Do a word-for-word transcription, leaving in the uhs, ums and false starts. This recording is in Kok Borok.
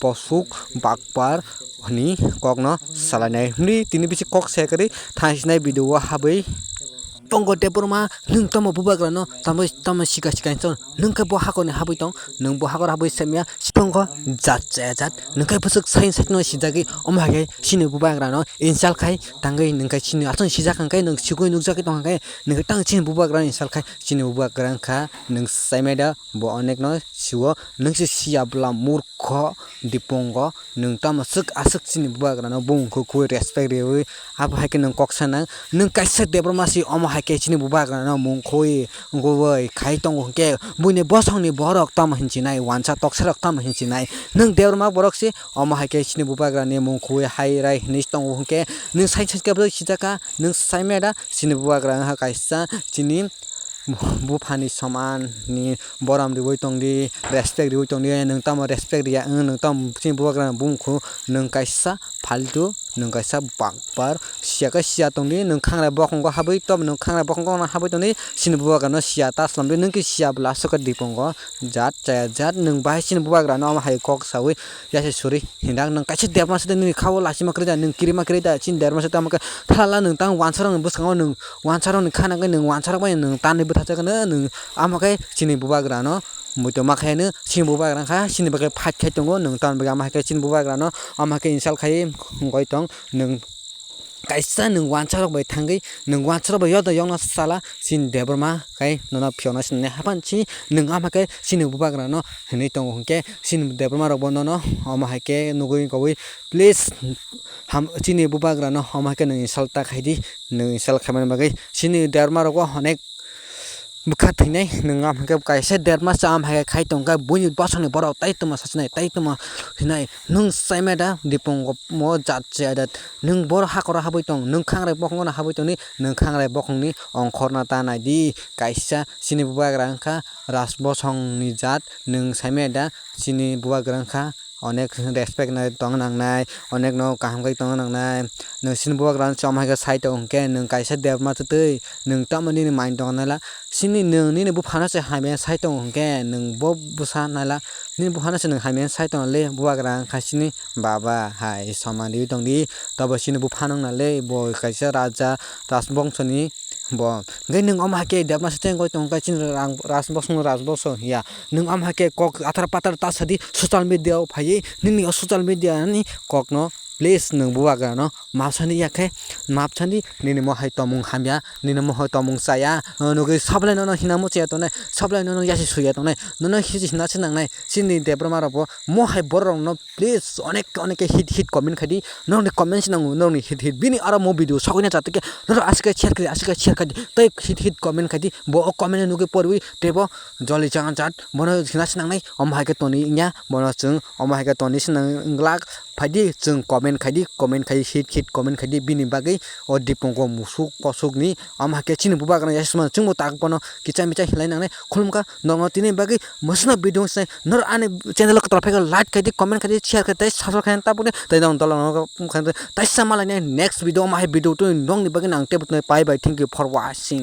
posuk bakpar hwnwi kokno salainai. Hwnwi tini bisi kok se kwrwi thangsinai video o habwi tongo Debbarma, nwng tamo bubagrano tamo tamo sika sika hinwi chong, nwng khe bo hakorni habwi tong, nwng bo hakor habwi semya tongo jat chaya jat, nwng khe bwswk sain saino sijagwi omo hai khe chini bubagrano insult khai tangwi nwng khe chini aswk sijak hwnkhe nwng sigwi nukjagwi tong hwnkhe nwng khe tang chini bubagrano insult khai chini bubagra wngkha nwng saimeda bo onekno siwo nwng se siya bwla murkho Dipongo. Nwng tamo swk aswk chini bubagrano bumung khuwi respect riwi, abo hai khe nwng kok sanang. Nwng kaisa Debbarma si, omo hai khe chini bubagrano mung khuwi wngwi khai tongo hwnkhe, buini bosongni borok tamo hinchinai, wansa toksarok tamo hinchinai. Nwng Debbarma borok si, omo hai khe chini bubagrani mung khuwi hai rai hinwi tongo hwnkhe, nwng sai sai khe sijaka, nwng sai meda chini bubagra wngkha kaisa chini buphani soman ni borom riwi tongdi, respect riwi tongdi, nwng tamo respect riya, nwng tamo chini bubagra bumung khu, nwng kaisa faltu, nwng kaisa bakpar, siya khe siya tongdi, nwng khangrai bokhongo habwi tongdi, nwng khangrai bokhongo habwi tongdi, chini bubagrano siya ta swlamdi, nwng khe siya bwla aswk khe Dipongo jat chaya jat, nwng bahai chini bubagrano omo hai kok sawi yasi suri hindak, nwng kaisa Debbarma site nini kha o lachima kwrwi da, nwng kirima kwrwi da, chini Debbarma site tamo khe thala nwng tang wansarokni bwskango nwng wansarokni khana khe nwng wansarok bai nwng tanwi bwthajakgwno nwng, amo khe chini bubagrano muitu ma khaino chini bubagra wngkha chini bagwi fight khai tongo nwng tamoni bagwi amo hai khe chini bubagrano amo hai khe insult khai wngwi tong nwng kaisa nwng wansarok bai thangwi nwng wansarok bai yodo yokno sala chini Debbarma khai nono phiyokna sinai hapan si nwng amo hai khe chini bubagrano hinwi tongo hwnkhe chini Debbarma rokbo nono amo hai khe nugwi kogwi please ham chini bubagrano amo hai khe nwng insult ta khaidi. Nwng insult khaimani bagwi chini Debbarma rogo onek bwkha thwinai, nwng am hwnkhe kaisa Debbarma cham hai khai tongkha, buini bosongni borok tai tongma sachinai, tai tongma hinai, nwng saimeda Dipongo mo jat chaya jat, nwng boro hakoro habwi tong, nwng khangrai bokhongo no habwi tongni, nwng khangrai bokhongni ongkhorna ta naidi, kaisa chini bubagra wngkha Rajbosongni jat, nwng saimeda chini bubagra wngkha onek respect nai tongna nangnai, onekno kaham khe tongna nangnai. Nwng chini bubagrano chama hai khe sai tongo hwnkhe nwng kaisa Debbarma twtwi nwng tamo nini mind tongna naila. Chini nwng nini buphano se hamya sai tongo hwnkhe nwng bo bwsa naila. Nini buphano se nwng hamya sai tongna le bubagra wngkha chini baba hai soman riwi tongdi. Tobo chini buphano wngna le bo kaisa raja rajbongsoni bo. Hwnkhe nwng omo hai khe Debbarma se tengwi tongkha chini rang rajbongsong rajbongso hiya. Nwng am hai khe kok athar pathar ta sadi social media o phaiwi nini o social media ni kokno please nwng bubagrano map sani ya khe map sani nini mo hai tomung hamya nini mo hai tomung chaya nugwi soblai nono hinamo chaya tongnai soblai nono yasi suya tongnai nono hisi hina se nangnai chini Debbarma rokbo mo hai borok rokno please onek onek khe hit hit comment khaidi norokni comment se nango norokni hit hit bini aro mo video sokna chatekhe norok aswk khe share khaidi aswk khe share khaidi tei hit hit comment khaidi bo o comment no nugwi porwi teibo joli jang jat bono hina se nangnai omo hai khe toni wngya bono chwng omo hai khe toni se nang glak phaidi chwng comment khaidi comment khai hit hit comment khaidi bini bagwi o Dipongo musuk kosuk ni omo hai khe chini bubagra yasma chwngbo tak bono kicha micha hinlai nangnai khulumkha norokno tini bagwi mwswkno video se nor ani channel o kwtal phaikhe like khaidi comment khaidi share khaidi tei subscribe khaidi tabukni tei nong dolo taisa malaini next video omo hai video twi nongni bagwi nang tei bye bye thank you for watching.